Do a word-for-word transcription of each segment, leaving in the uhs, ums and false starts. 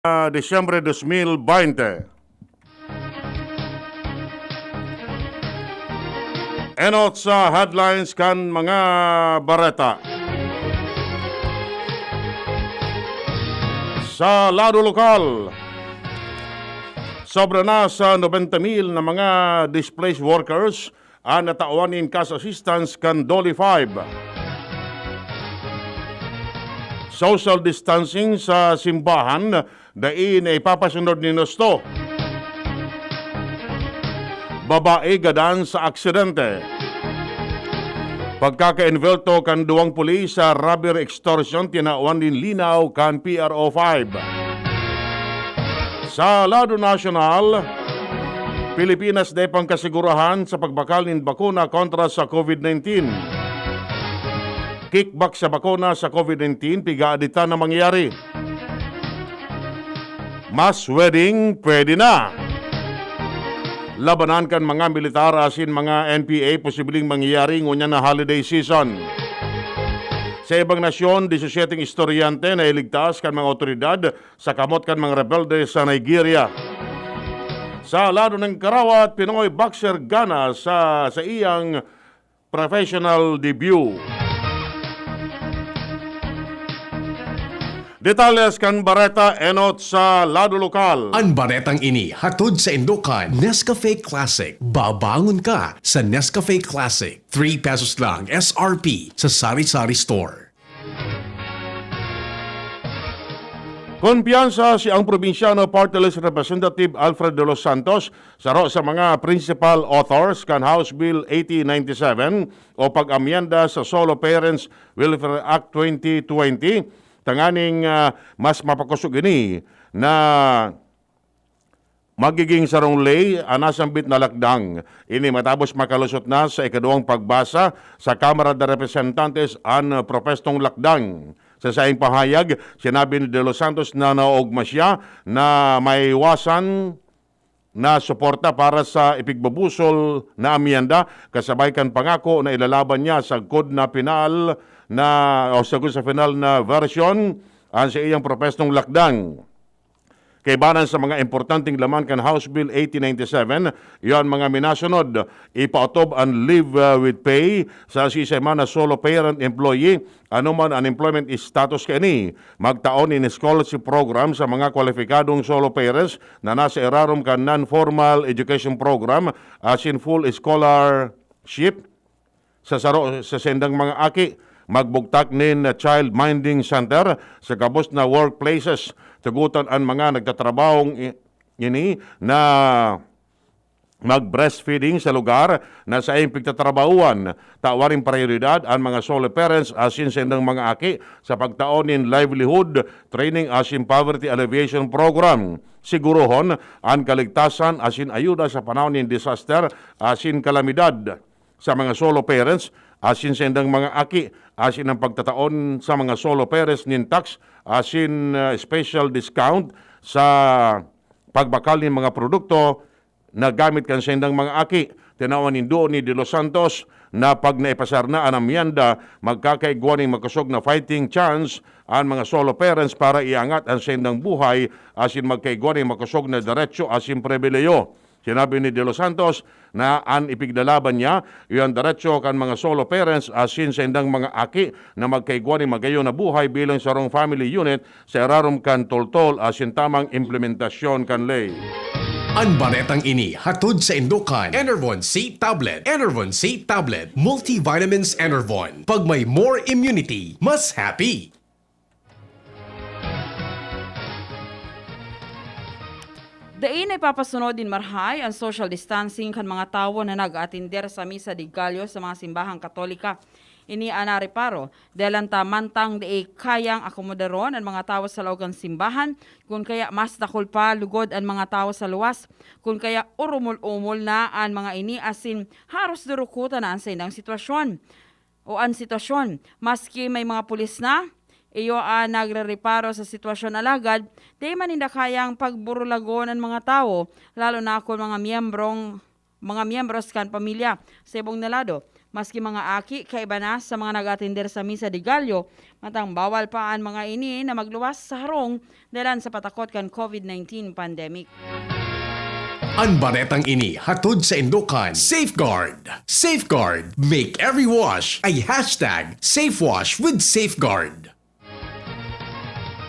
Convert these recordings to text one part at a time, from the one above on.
ah, Disyembre dos mil baynte. Enot sa headlines kan mga bareta. Sa lado lokal, sobra na sa nobenta mil na mga displaced workers an natawan nin cash assistance kan DOLE five. Social distancing sa simbahan, dai na ipapasunod nin husto. Babae gadan sa aksidente. Pagkakaenvolto kan duwang pulis sa robbery extortion, tinawan nin linaw kan P R O five. Sa lado nasyonal, Pilipinas dai pang kasigurahan sa pagbakal nin bakuna kontra sa COVID nineteen. Kickback sa bakuna sa COVID nineteen, pigaaditan na mangyayari. Mass wedding, pwede na. Labanan kan mga militar asin mga N P A posibleng mangyayari ngunyan na holiday season. Sa ibang nasyon, disisiete estudyante na iligtas kan mga otoridad sa kamot kan mga rebelde sa Nigeria. Sa lado nin karawat, Pinoy boxer gana sa, sa iyang professional debut. Detalles kan bareta enot sa lado lokal. An baretang ini hatod saindo kan Nescafe Classic. Babangon ka sa Nescafe Classic. Three pesos lang S R P sa sari-sari store. Kumpiyansa si ang Probinsyano Party List Representative Alfred De Los Santos, saro sa mga principal authors kan House Bill eighty ninety-seven o pag-amyenda sa Solo Parents Welfare Act twenty twenty, tanganing, ah, mas mapakosog ini na magiging sarong ley an nasambit na lakdang. Ini matapos makalusot na sa ikaduwang pagbasa sa Kamara de Representantes an propestong lakdang. Sa saiyang pahayag, sinabi ni De Los Santos na naoogma siya na maiwasan na suporta para sa ipigbubusol na amyenda, kasabay kan pangako na ilalaban niya sagkod na pinal na, o sagkod sa final na version, an sa iyang propestong lakdang. Kaibanan sa mga importanteng laman kan House Bill eighty ninety-seven, iyo an mga minasunod: ipaotob an leave, uh, with pay sa siisay man na solo parent employee, anoman an employment status kaini. Magtao nin scholarship program sa mga kwalipikadong solo parents na nasa irarom kan non-formal education program asin full scholarship sa saro sa saindang mga aki. Magbugtak nin child minding center sa gabos na workplaces. Tugotan an mga nagtatrabahong i-, ini na mag-breastfeeding sa lugar na saiyang pigtatrabahuan. Tawan nin prioridad an mga solo parents asin saindang mga aki sa pagtao nin livelihood training asin poverty alleviation program. Sigurohon an kaligtasan asin ayuda sa panahon nin disaster asin kalamidad sa mga solo parents asin saindang mga aki, asin an pagtataon sa mga solo parents nin tax asin, ah, special discount sa pagbakal nin mga produkto na gamit kan saindang mga aki. Tinawan nindo ni De Los Santos na pag naipasar na an amyenda, magkakaigwa nin makosog na fighting chance an mga solo parents para iangat an saindang buhay asin magkaigwa nin makosog na deretsyo asin pribilehiyo. Sinabi ni De Los Santos na an ipiglalaban niya, iyo an deretsyo kan mga solo parents asin saindang mga aki na magkaigwa nin magayon na buhay bilang sarong family unit sa irarom kan toltol asin tamang implementasyon kan ley. An baretang ini hatod saindo kan Enervon C Tablet. Enervon C Tablet. Multivitamins Enervon. Pag may more immunity, mas happy. Dai na ipapasunod nin marahay an social distancing kan mga tawo na nag-aatender sa Misa de Gallo sa mga simbahang Katolika. Ini an nareparo, dahel ta mantang dai kayang akomodaron an mga tawo sa laog kan simbahan, kun kaya mas dakul pa lugod an mga tawo sa luwas, kun kaya oromol-omol na an mga ini asin haros durukotan na an saindang sitwasyon o an sitwasyon. Maski may mga pulis na, iyo an nagrereparo sa sitwasyon, alagad dai man ninda kayang pagburulagon an mga tawo, lalo na kun mga miyembrong, mga miyembros kan pamilya. Sa ibong na lado, Maski mga aki, kaiba na sa mga nag-atender sa Misa de Gallo, matang bawal pa an mga ini na magluwas sa harong dalan sa patakot kan COVID nineteen pandemic. An baretang ini hatod sa indokan Safeguard. Safeguard. Make every wash a hashtag safe wash with Safeguard.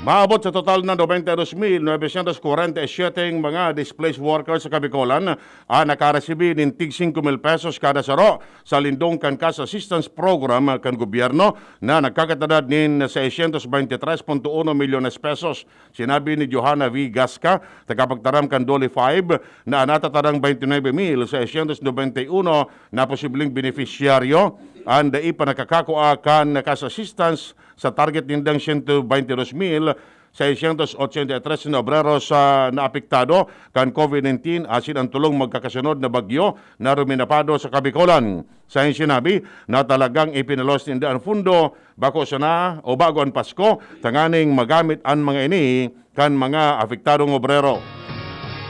Maabot sa total na nobenta y dos mil novecientos kwarenta y siete mga displaced workers sa Kabikolan ang nakaresibi nin tig singko mil pesos kada saro sa lindong kan Cash Assistance Program kan gobyerno na nagkakatadad nin seiscientos veintitrés punto uno milyones pesos. Sinabi ni Johanna V. Gasca, tagapagtaram kan DOLE five, na an natatadang veintinuebe mil seiscientos nobenta y uno na posibleng benepisyaryo an dai pa nakakakua kan Cash Assistance sa target nindang siyento beintidos mil seiscientos ochenta y tres na obrero sa naapektado kan COVID nineteen asin ang tulong magkakasunod na bagyo na ruminapado sa Kabikolan. Sa sinabi na talagang ipinalos ninda ang fundo bako sana o bago an Pasko tanganing magamit an mga ini kan mga apektadong obrero.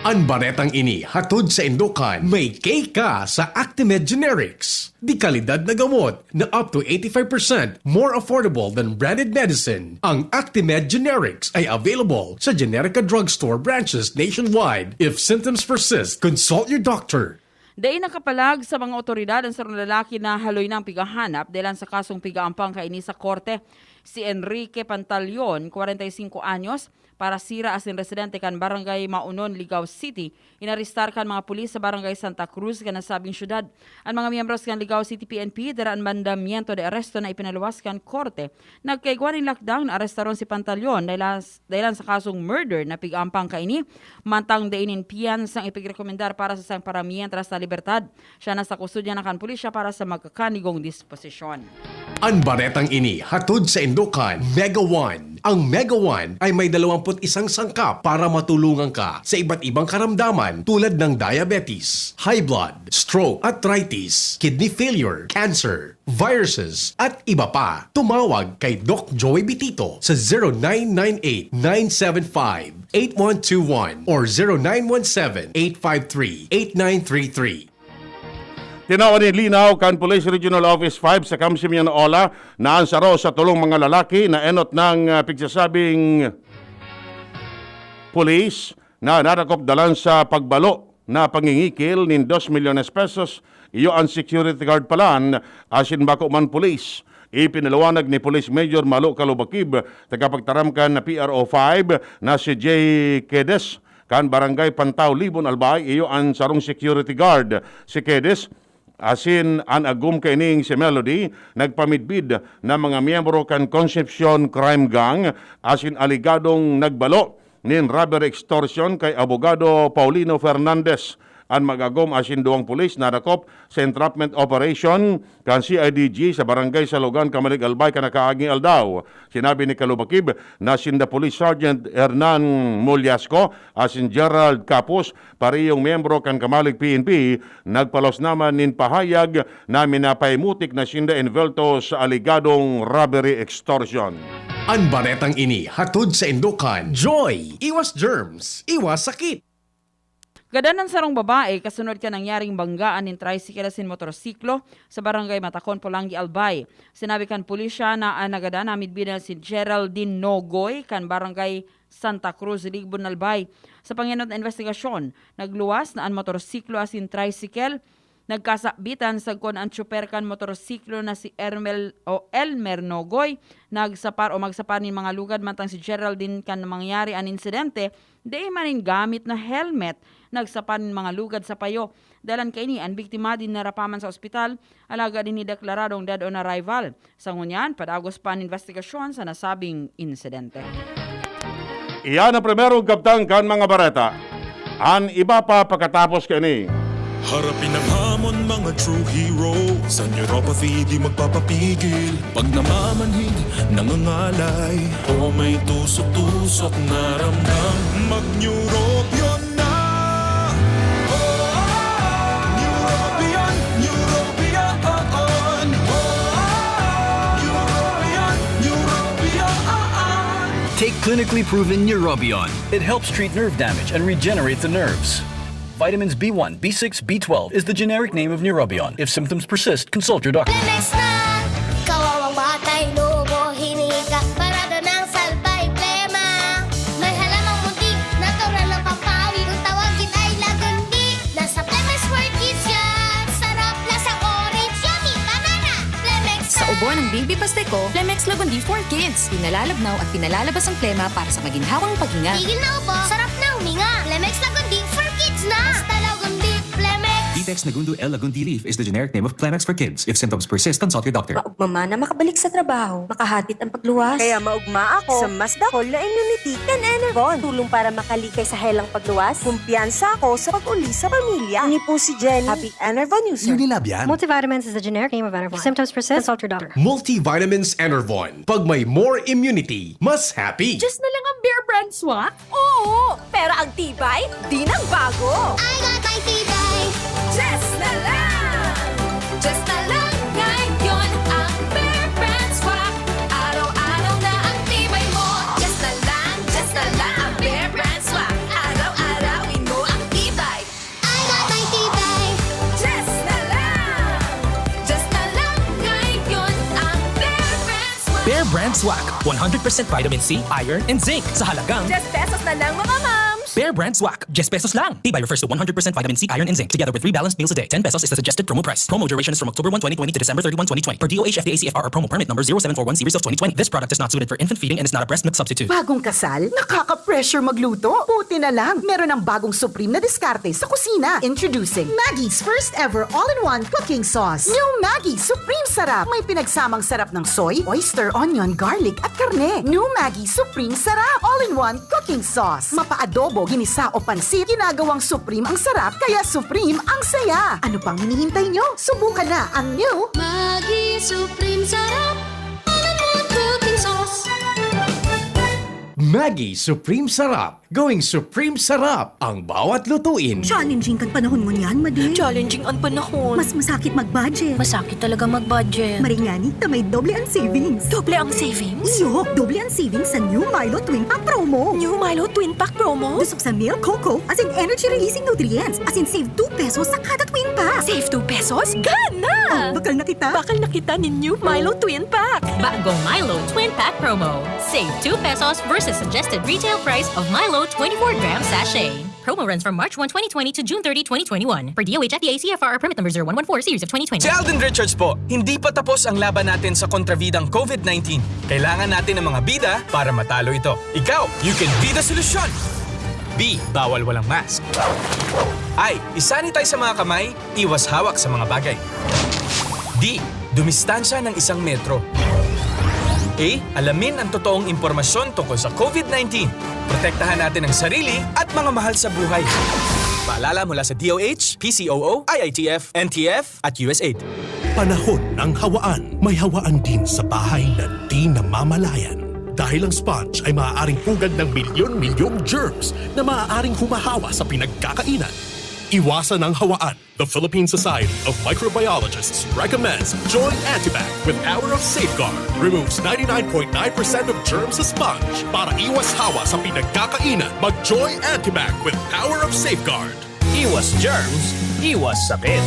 An baretang ini hatod sa indokan may K ka sa Actimed Generics. Di kalidad na gamot na up to eighty-five percent more affordable than branded medicine. Ang Actimed Generics ay available sa Generica Drugstore branches nationwide. If symptoms persist, consult your doctor. Dai nakapalag sa mga otoridad ang sarong lalaki na haloy nang pigahanap dalan sa kasong pigaampang kaini sa korte. Si Enrique Pantalion, kwarenta y singko anyos, parasira asin residente kan Barangay Maunon, Ligao City, inarestar kan mga pulis sa Barangay Santa Cruz kan nasabing syudad. An mga miyembros kan Ligao City P N P dara an mandamiento de aresto na ipinaluwas kan korte. Nagkaigwa nin lakdang na arestaron si Pantalion dahilan, dahilan sa kasong murder na pig-ampang kaini, mantang dai nin piyansang ipigrekomendar para sa sang paramientras na libertad. Siya nasa kustodiya na kan pulisya para sa magkakanigong disposisyon. An baretang ini hatod sa indokan Mega One. Ang Mega One ay may dalawampu't isang sangkap para matulungan ka sa iba't ibang karamdaman tulad ng diabetes, high blood, stroke, arthritis, kidney failure, cancer, viruses, at iba pa. Tumawag kay Doc Joey Bitito sa zero nine nine eight, nine seven five, eight one two one or zero nine one seven, eight five three, eight nine three three. Tinawan nin linaw kan Police Regional Office five sa Kamsimian Ola na an saro sa tolong mga lalaki na enot nang ah, pigsasabing pulis na nadakop dalan sa pagbalo na pangingikil nin dos milyones pesos, iyo an security guard palan asin bako man pulis. Ipinaliwanag ni Police Major Malo Kalubakib, tagapagtaram kan P R O five na si Jay Quedes, kan Barangay Pantao, Libon, Albay, iyo an sarong security guard. Si Quedes, asin an agom kaining si Melody, nagpamidbid na mga miyembro kan Concepcion Crime Gang, asin aligadong nagbalo nin robbery extortion kay Abogado Paulino Fernandez. An mag-agom asin duwang pulis nadakop sa entrapment operation kan C I D G sa barangay Salogan, Camalig, Albay, kan nakaaging aldaw. Sinabi ni Kalubakib na sinda Police Sergeant Hernan Mollasco asin Gerald Capus, parehong miyembro kan Camalig P N P, nagpalos naman nin pahayag na minapaimutik na sinda envelto sa aligadong robbery extortion. An baretang ini hatod sa indokan Joy! Iwas germs, iwas sakit! Gadan an sarong babae kasunod kan nangyaring banggaan nin tricycle asin motorsiklo sa Barangay Matacon, Polangui, Albay. Sinabi kan pulisya na an nagadan na midbidan si Geraldine Nogoy kan Barangay Santa Cruz, Libon, Albay. Sa pangenot na investigasyon, nagluwas na an motorsiklo asin tricycle. Nagkasabitan sagkod an tsuper kan motorsiklo na si Ermel o Elmer Nogoy nagsapar o magsapar nin mga lugad, mantang si Geraldine kan mangyari an insidente, dai man nin gamit na helmet. Nagsapar nin mga lugad sa payo. Dalan kaini, an biktima dinara pa man sa ospital, alagad hinideklaradong dead on arrival. Sa ngunyan, padagos pa an investigasyon sa nasabing insidente. Iyan ang primerong kabtang kan mga bareta. An iba pa pakatapos kaini. Harapin ang hamon, mga true hero. Sa neuropathy di magpapapigil. Pag namamanhid, nangangalay, o may tusok-tusok na ramdam, mag-Neurobion na. Oh, Neurobion, Neurobion, oh, oh. Neurobion, Neurobion, oh, oh. Take clinically proven Neurobion. It helps treat nerve damage and regenerate the nerves. Vitamins B one, B six, B twelve is the generic name of Neurobion. If symptoms persist, consult your doctor. Lemex na! Kawawang batay, lobo, hinika. Parada ng salbay, plema. May halamang munti, natural na pampawi. Kung tawagin ay lagundi. Nasa Lemex for Kids yan. Sarap, lasang orange, yummy, banana. Lemex Sa ubo ng Baby Pasteco, Lemex Lagundi for Kids. Pinalalabnaw at pinalalabas ang plema para sa maginhawang paghinga. Tigil na ubo, sarap na huminga. Lemex Lagundi for Kids na. Basta Lagundi, Lemex. Detex Nagundu L Lagundi leaf is the generic name of Clemex for kids. If symptoms persist, consult your doctor. Maugma man na makabalik sa trabaho, makahatit ang pagluwas. Kaya maugma ako sa mas dakol na immunity kan Enervon. Tulong para makalikay sa helang pagluwas. Kumpiyansa ako sa pag-uli sa pamilya. Ini po si Jenny, happy Enervon user. Unilab yan. Multivitamins is the generic name of Enervon. If symptoms persist, consult your doctor. Multivitamins Enervon. Pag may more immunity, mas happy. Just na lang ang Bear Brand Swak? Oo! Pero ang tibay, di nang bago. I got my tibay. Just na lang! Just na lang ngayon ang Bear Brand Swak. Araw-araw na ang tibay mo. Just na lang, just na lang ang Bear Brand Swak. Araw-arawin mo ang tibay. I got my tibay. Just na lang! Just na lang ngayon ang Bear Brand Swak. Bear Brand Swak, one hundred percent vitamin C, iron, and zinc sa halagang Just pesos na lang, mga mams! Bear Brand Swak, diyes pesos lang. Tibay refers to one hundred percent vitamin C, iron, and zinc, together with three balanced meals a day. Ten pesos is the suggested promo price. Promo duration is from October one, twenty twenty to December thirty-one, twenty twenty, per D O H F D A C F R or promo permit number zero seven four one series of twenty twenty. This product is not suited for infant feeding and is not a breast milk substitute. Bagong kasal? Nakaka-pressure magluto? Buti na lang, meron ng bagong supreme na diskarte sa kusina. Introducing Maggie's first ever all-in-one cooking sauce. New Maggie Supreme Sarap. May pinagsamang sarap ng soy, oyster, onion, garlic, at karne. New Maggie Supreme Sarap. All-in-one cooking sauce. Mapa-adobo, ginisa o pansit, ginagawang supreme ang sarap, kaya supreme ang saya. Ano pang hinihintay nyo? Subukan na ang new Maggi Supreme Sarap. All-in-one cooking sauce. Maggi Supreme Sarap. Going Supreme Sarap ang bawat lutuin. Challenging kan panahon ngunyan, Madi. Challenging ang panahon. Mas masakit mag-budget. Masakit talaga mag-budget. Maringani, ta may doble ang savings. Doble ang savings? Iyo, doble ang savings sa New Milo Twin Pack Promo. New Milo Twin Pack Promo? Busog sa milk, cocoa, as in energy-releasing nutrients, as in save two pesos sa kada twin pack. Save two pesos? Gana! Oh, bakal na kita. Bakal na kita nin New Milo Twin Pack. Bagong Milo Twin Pack Promo. Save two pesos versus suggested retail price of Milo twenty-four gram sachet. Promo runs from March one, twenty twenty to June thirty, twenty twenty-one. Per D O H F D A C F R or permit number zero one one four series of twenty twenty. Si Alden Richards po, hindi pa tapos ang laban natin sa kontrabidang COVID nineteen. Kailangan natin ng mga bida para matalo ito. Ikaw, you can be the solution! B. Bawal walang mask. I. I-sanitize sa mga kamay, iwas hawak sa mga bagay. D. Dumistansya ng isang metro. A. Alamin ang totoong impormasyon tungkol sa COVID nineteen. Protektahan natin ang sarili at mga mahal sa buhay. Paalala mula sa D O H, P C O O, I I T F, N T F, at U S A I D. Panahon ng hawaan. May hawaan din sa bahay na di namamalayan. Dahil ang sponge ay maaaring pugad ng milyon-milyong germs na maaaring humahawa sa pinagkakainan. Iwasan ang hawaan. The Philippine Society of Microbiologists recommends Joy Antibac with Power of Safeguard. Removes ninety-nine point nine percent of germs sa sponge. Para iwas hawa sa pinagkakainan, mag Joy Antibac with Power of Safeguard. Iwas germs, iwas sakit.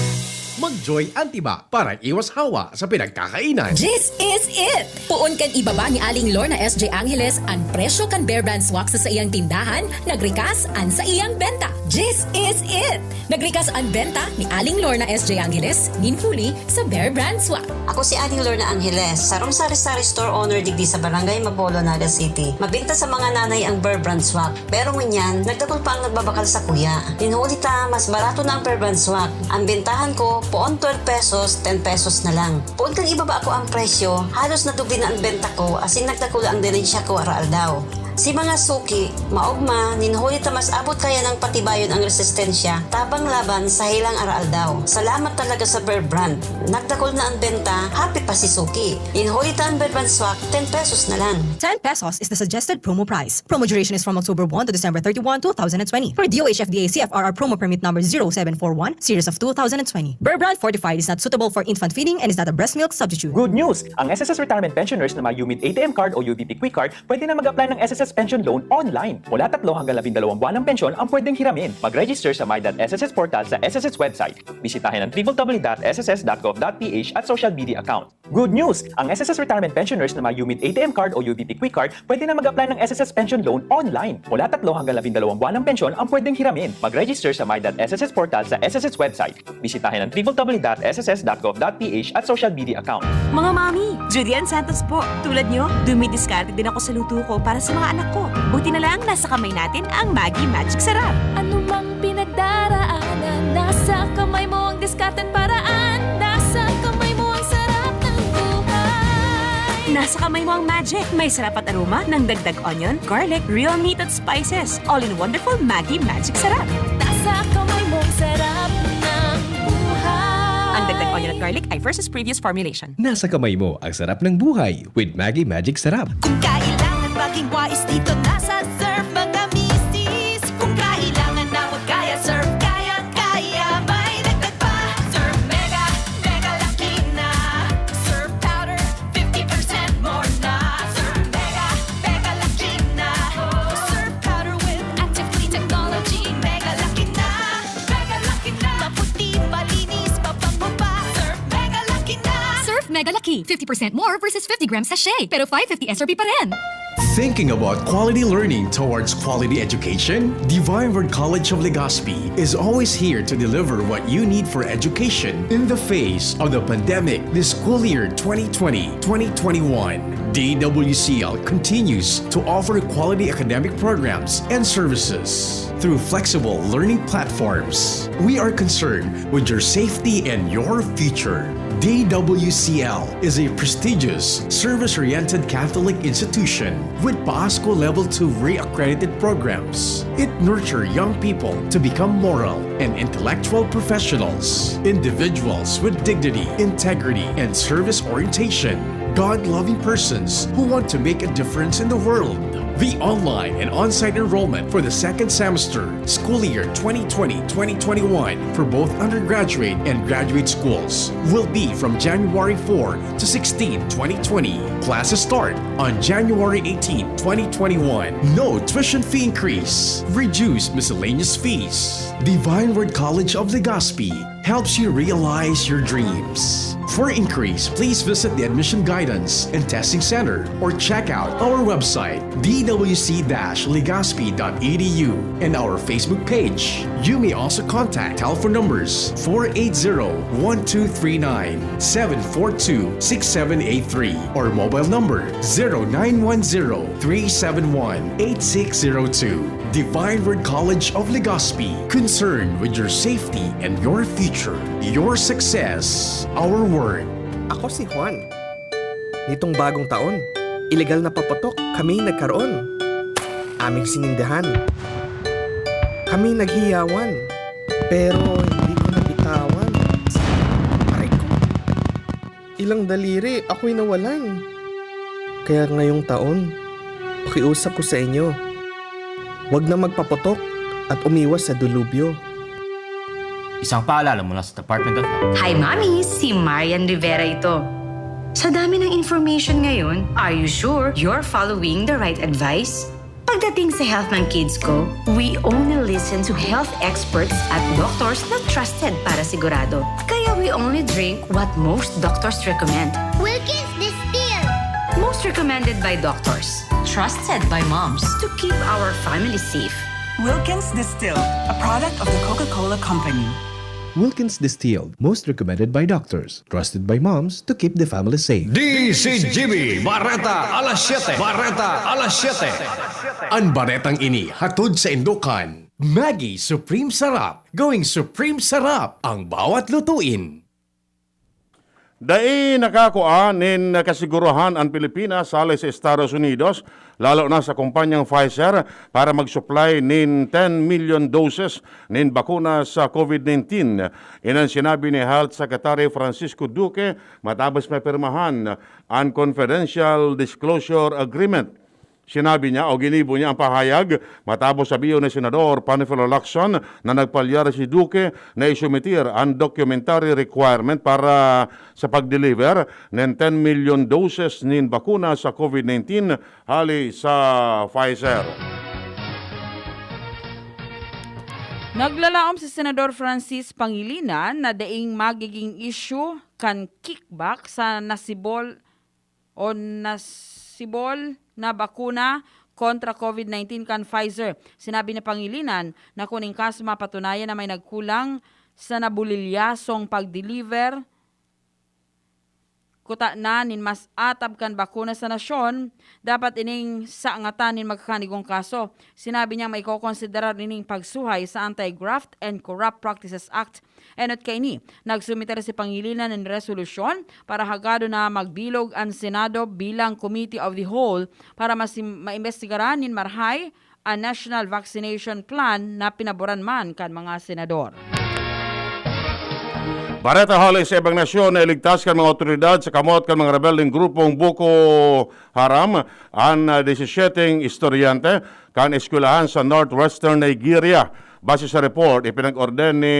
Mag Joy Antibac para iwas hawa sa pinagkakainan. This is it! Poon kan ibaba ni Aling Lorna S J Angeles an presyo kan Bear Brand Swak sa saiyang tindahan, nagrikas an saiyang benta. This is it! Nagrikas an benta ni Aling Lorna S J Angeles nin huli sa Bear Brand Swak. Ako si Aling Lorna Angeles, sarong sari-sari store owner digdi sa Barangay Mabolo, Naga City. Mabinta sa mga nanay ang Bear Brand Swak, pero ngunyan, nagdakul pa ang nagbabakal sa kuya. Nin huli ta, mas barato na ang Bear Brand Swak. Ang bentahan ko, poon twelve pesos, ten pesos na lang. Poon kan ibaba ko ang presyo, halos nadubli na ang benta ko, asin nagdakul ang dirensiya ko araaldaw. Si mga suki, maogma, nin huli ta mas abot kaya nang patibayon ang resistensya, tabang laban sa helang araaldaw. Salamat talaga sa Bear Brand. Nagdakul na ang benta, happy pa si suki. Nin huli ta ang Bear Brand Swak, ten pesos na lang. Ten pesos is the suggested promo price. Promo duration is from October one to December thirty-one, two thousand twenty. Per D O H F D A C F R R promo permit number zero seven four one, series of two thousand twenty. Bear Brand Fortified is not suitable for infant feeding and is not a breast milk substitute. Good news! Ang S S S Retirement Pensioners na may UMID A T M card o U V P Quick Card, pwede na mag-apply ng S S S Pension Loan online. Mula tatlo hanggang labindalawang buwan ng pensyon ang pwedeng hiramin. Mag-register sa my dot S S S portal sa S S S website. Bisitahin ang w w w dot s s s dot gov dot p h at social media account. Good news! Ang S S S Retirement Pensioners na may U M I D A T M card o U B P Quick Card pwede na mag-apply ng S S S Pension Loan online. Mula tatlo hanggang labindalawang buwan ng pensyon ang pwedeng hiramin. Mag-register sa my dot S S S portal sa S S S website. Bisitahin ang w w w dot s s s dot gov dot p h at social media account. Mga mami, Julian Santos po. Tulad nyo, dumidiskarte din ako sa luto ko para sa mga anak ko. Buti na lang, nasa kamay natin ang Maggi Magic Sarap. Ano mang pinagdaraanan, nasa kamay mo ang diskarte at paraan. Nasa kamay mo ang sarap ng buhay. Nasa kamay mo ang magic. May sarap at aroma ng dagdag onion, garlic, real meat at spices. All in wonderful Maggi Magic Sarap. Nasa kamay mo ang sarap ng buhay. Ang dagdag onion at garlic ay versus previous formulation. Nasa kamay mo ang sarap ng buhay with Maggi Magic Sarap. Kung kailangan maging wais dito, nasa Surf mga misis. Kung kailangan na magkaya, Surf kayang-kaya. May dagdag pa, Surf Mega, Mega Laki na. Surf Powder, fifty percent more na. Surf Mega, Mega Laki na. Surf Powder with active clean technology. Mega Laki na, Mega Laki na. Maputi, malinis, mabango pa. Surf Mega Laki na. Surf Mega Laki, fifty percent more versus fifty grams sachet, pero five fifty S R P pa rin. Thinking about quality learning towards quality education? Divine Word College of Legazpi is always here to deliver what you need for education in the face of the pandemic this school year twenty twenty, twenty twenty-one. D W C L continues to offer quality academic programs and services through flexible learning platforms. We are concerned with your safety and your future. D W C L is a prestigious, service-oriented Catholic institution with PASCO Level two re-accredited programs. It nurtures young people to become moral and intellectual professionals, individuals with dignity, integrity, and service orientation. God-loving persons who want to make a difference in the world. The online and on-site enrollment for the second semester, school year twenty twenty, twenty twenty-one, for both undergraduate and graduate schools will be from January four to sixteen, twenty twenty. Classes start on January eighteen, twenty twenty-one. No tuition fee increase. Reduced miscellaneous fees. Divine Word College of Legazpi helps you realize your dreams. For inquiries, please visit the Admission Guidance and Testing Center or check out our website, d w c dash legazpi dot e d u, and our Facebook page. You may also contact telephone numbers four eight zero, one two three nine, seven four two, six seven eight three or mobile number zero nine one zero, three seven one, eight six zero two. Divine Word College of Legazpi, concerned with your safety and your future. Your success, our word. Ako si Juan. Nitong bagong taon, ilegal na paputok kami nagkaroon. Aming sinindihan. Kami naghiyawan. Pero hindi ko nabitawan. Aray ko. Ilang daliri, ako'y nawalan. Kaya ngayong taon, pakiusap ko sa inyo, wag na magpaputok at umiwas sa delubyo. Isang paalala mula sa Department of Health. Hi, Mommies! Si Marian Rivera ito. Sa dami ng information ngayon, are you sure you're following the right advice? Pagdating sa health ng kids ko, we only listen to health experts at doctors na trusted para sigurado. Kaya we only drink what most doctors recommend. Wilkins Distilled. Most recommended by doctors. Trusted by moms to keep our family safe. Wilkins Distilled, a product of the Coca-Cola Company. Wilkins Distilled, most recommended by doctors, trusted by moms to keep the family safe. D C G B, Bareta alas siyete. Bareta alas siyete. An baretang ini hatod saindo kan Maggi Supreme Sarap. Going Supreme Sarap ang bawat lutuin. Dai nakakua nin kasiguruhan an Pilipinas hale sa Estados Unidos, lalo na sa kumpanyang Pfizer, para mag-supply nin ten million doses nin bakuna sa COVID nineteen. Iyan an sinabi ni Health Secretary Francisco Duque matapos mapirmahan an Confidential Disclosure Agreement. Sinabi niya o ginibo niya ang pahayag matapos sabihon ni Senador Panfilo Lacson na nagpalyar si Duque na isumitir ang documentary requirement para sa pag-deliver nin ten milyon doses nin bakuna sa COVID nineteen hali sa Pfizer. Naglalaom si Senador Francis Pangilinan na daing magiging issue kan kickback sa nasibol o nasibol na bakuna kontra COVID nineteen kan Pfizer. Sinabi ni Pangilinan na kun in kaso mapatunayan na may nagkulang sa nabulilyasong pag-deliver kuta na nin mas atab kan bakuna sa nasyon, dapat ining sangatan nin magkakanigong kaso. Sinabi niyang maikokonsiderar ining pagsuhay sa Anti-Graft and Corrupt Practices Act. Enot kaini, nagsumiter si Pangilinan nin resolusyon para hagadon na magbilog an Senado bilang Committee of the Whole para mas maimbestigaran nin marahay an National Vaccination Plan na pinaboran man kan mga senador. Bareta hali sa ibang nasyon na iligtas kan mga otoridad sa kamot kan mga rebeldeng grupong Boko Haram an ah, disisyeteng estudyante kan eskwelahan sa northwestern Nigeria. Base sa report, ipinag-orden ni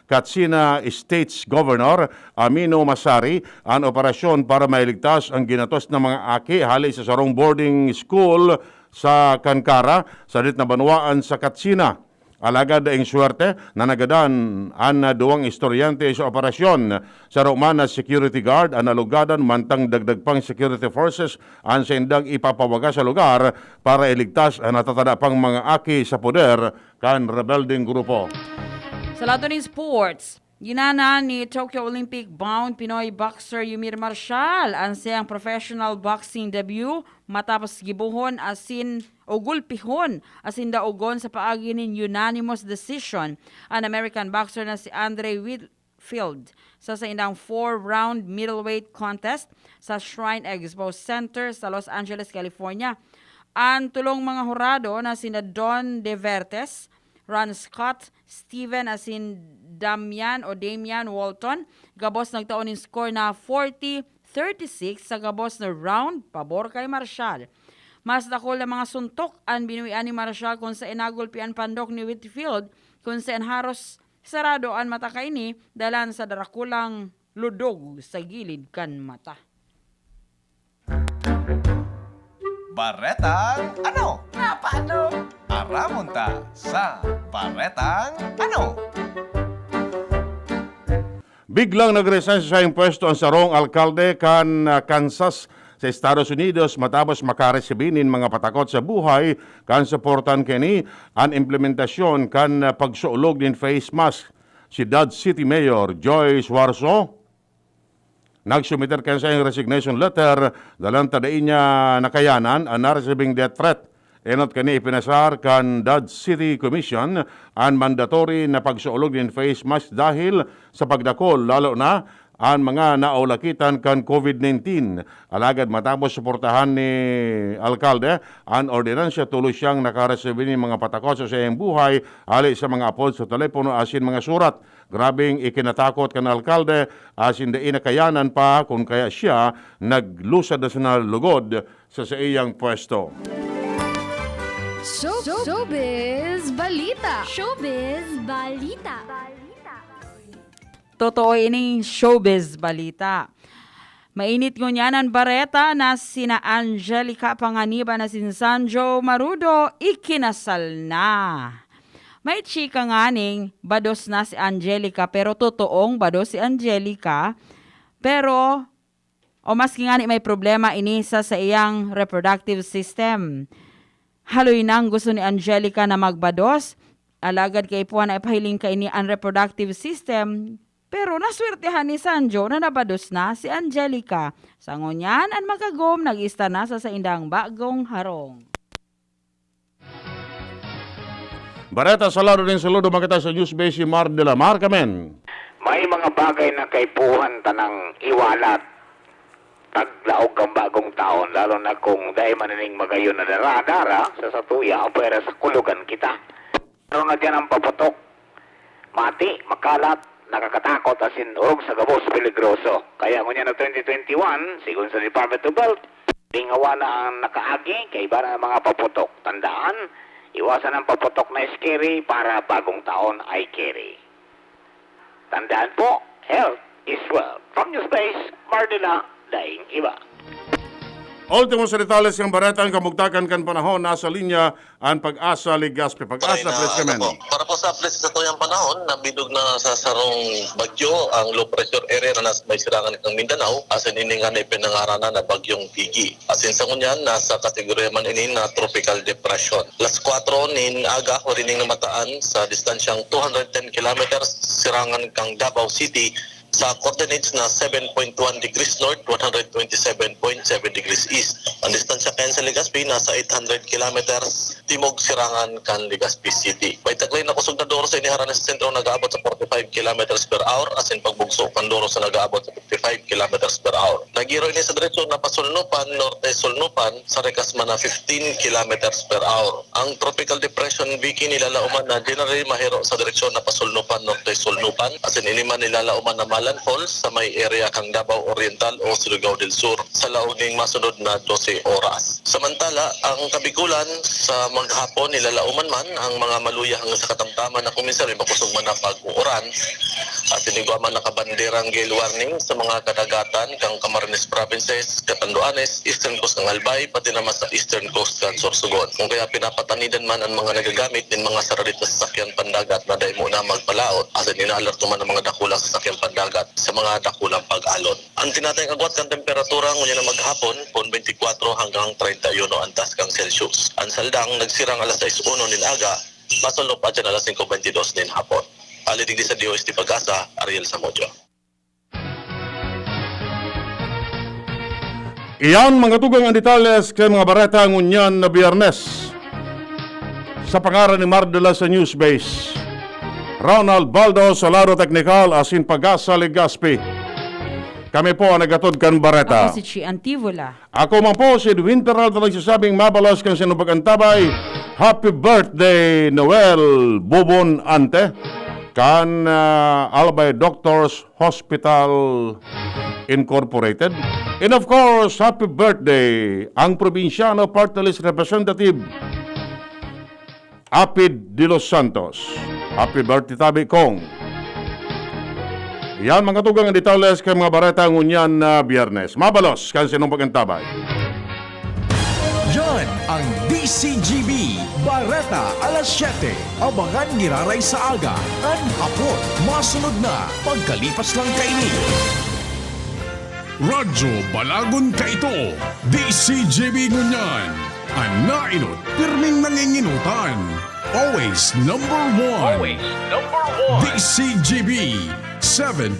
Katsina State's Governor Amino Masari an operasyon para mailigtas ang ginatos na mga aki hali sa sarong boarding school sa Kankara, sadit na banwaan sa Katsina. Alagad daing swerte na nagadan an duwang estudyante sa operasyon. Saro man na security guard an nalugadan, mantang dagdag pang security forces an saindang ipapawaga sa lugar para iligtas an natatada pang mga aki sa poder kan rebeldeng grupo. Sa lato ning sports, ginana ni Tokyo Olympic bound Pinoy boxer Yumir Marshal an siyang professional boxing debut matapos gibohon asin o gulpihon asin daogon sa paagi nin unanimous decision an American boxer na si Andre Whitfield sa saindang four-round middleweight contest sa Shrine Expo Center sa Los Angeles, California. An tulong mga hurado na sina Don De Vertes, Ron Scott, Steven asin Damian o Damian Walton, gabos nagtao nin score na forty thirty-six sa gabos na round pabor kay Marshal. Mas dakul na mga suntok an binuwian ni Marshal kun saen nagulpi an pandok ni Whitfield, kun saen haros sarado an mata kaini dalan sa darakulang ludog sa gilid kan mata. Baretang ano? Nga paano? Aramon ta sa Baretang ano? Biglang nag-resign sa saiyang pwesto ang sarong alkalde kan ah, Kansas sa Estados Unidos matapos makaresibi nin mga patakot sa buhay kan suportahan kaini an implementasyon kan ah, pagsuolog nin face mask. Si Dodge City Mayor Joy Suarzo nagsumiter kan saiyang resignation letter dalan ta dai niya nakayanan an naresibing death threat. Enot kani ipinasar kan Dodge City Commission an mandatory na pagsuolog nin face mask dahil sa pagdakol, lalo na an mga naulakitan kan COVID nineteen. Alagad matapos suportahan ni alkalde an ordinansya, tulos siyang nakaresibi nin mga patakot sa saiyang buhay hali sa mga apod sa telepono asin mga surat. Grabeng ikinatakot kan alkalde asin dai nakayanan pa kun kaya siya naglusad na sana lugod sa saiyang pwesto. Showbiz Balita! Showbiz Balita! Totoo ining showbiz balita. Mainit ngunyan an bareta na sina Angelica Panganiban asin Sanjo Marudo ikinasal na. May chika nganing bados na si Angelica, pero totoong bados si Angelica. Pero, o maski ngani may problema ini sa saiyang reproductive system. Haloy nang gusto ni Angelica na magbados, alagad kaipuhan na ipahiling kaini an reproductive system. Pero naswertehan ni Sanjo na nabados na si Angelica. Sa ngunyan, an magagom nag-ista na sa saindang bagong harong. Bareta sa lado nin saludo, makita sa News Base si Mar de la Mar, kamen. May mga bagay na kaipuhan tanang iwalat. Taglaog kan bagong taon, lalo na kung dai man ining magayon na dara-dara sa satuya o pwera sa kulugan kita. Pero na diyan ang paputok. Mati, makalat, nakakatakot asin orog sa gabos peligroso. Kaya ngunyan na twenty twenty-one, sigon sa Department of Health, Lingawan na ang nakaagi, kaiba na ang mga paputok. Tandaan, iwasan ang paputok na scary para bagong taon ay carry. Tandaan po, health is wealth. From Newspace, Mardila, Daing Iba. Ultimo sa detalye sa baretang kamugtakan kan panahon, nasa linya an Pag-asa Legazpi. Pag-asa, Para please, na, Kamen. ano po, para po sa update sa satuyang panahon, nabidog na sa sarong bagyo ang low pressure area na nasa may silangan ng Mindanao, asin ini nga na ipinangaranan na Bagyong Piggy. Asin sa ngunyan, nasa kategorya man ini na tropical depression. Alas kwatro nin aga, huli ning namataan sa distansyang two hundred ten kilometers sirangan kang Davao City, sa coordinates na seven point one degrees north, one hundred twenty-seven point seven degrees east. Ang distansya kayan sa Legazpi nasa eight hundred kilometers timog sirangan kan Legazpi City. May taglay na kusog na duro sa iniharani sa sentro nag-aabot sa forty-five kilometers per hour, asin pagbugso kan duro sa nag-aabot sa fifty-five kilometers per hour. Nagiro ini sa direksyon na pasulnupan, norte-sulnupan, sa rikas man na fifteen kilometers per hour. Ang Tropical Depression Vicky nilalauman na generally mahiro sa direksyon na pasulnupan, norte-sulnupan, asin ini man nilalauman na malandfall sa may area kan Davao Oriental o Surigao del Sur sa laog ning masunod na dose oras. Samantala, ang Kabigulan sa maghapon nilalauman man ang mga maluya hanggang sa katamtaman na kung minsan may makusog man na pag-uuran. Asin igwa man nakabanderang gale warning sa mga kadagatan kan Camarines Provinces, Catanduanes, Eastern Coast kan Albay, pati naman sa Eastern Coast kan Sorsogon. Kung kaya pinapatanidan man ang mga nagagamit nin mga saradit na sasakyan pandagat na dai muna magpalaot, asin inaalerto man ang mga dakulang sasakyan pandagat sa mga dakulang pag-alon. Ang tinatayang agwat kan temperatura ngunyan na maghapon, pon twenty-four hanggang thirty-one ang taas kan Celsius. Ang saldang nagsirang alas sais uno nin aga, masulop adyan alas singko bentidus nin hapon. Hali digdi sa D O S T Pag-asa, Ariel Samudio. Iyan mga tugang ang detalye sa mga bareta ngunyan na Biyernes. Sa pangaran ni Mardela sa Newsbase, Ronald Baldo sa lado teknikal asin Pag-asa Legazpi. Kami po ang nagatod kan bareta. Ako si Chi Antivola. Ako man po si Edwin Peralta nagsasabing mabalos kan sinong pag-antabay. Happy birthday, Noel Bubon Ante, kan ah, Albay Doctors Hospital Incorporated. And of course, happy birthday ang Probinsyano Party List Representative Apid de los Santos. Happy birthday, Tabi Kong. Yan, mga tugang, ang detalye kan mga bareta ngunyan na Biyernes. Mabalos kan sinong pag-antabay. Yan ang D C G B Bareta alas siyete. Abangan giraray sa aga, an hapon. Masunod na pagkalipas lang kaini. Radyo Balagon Kaito, D C G B ngunyan. An nainot, pirming nanginginotan. Always number one. Always number one. D C G B, seven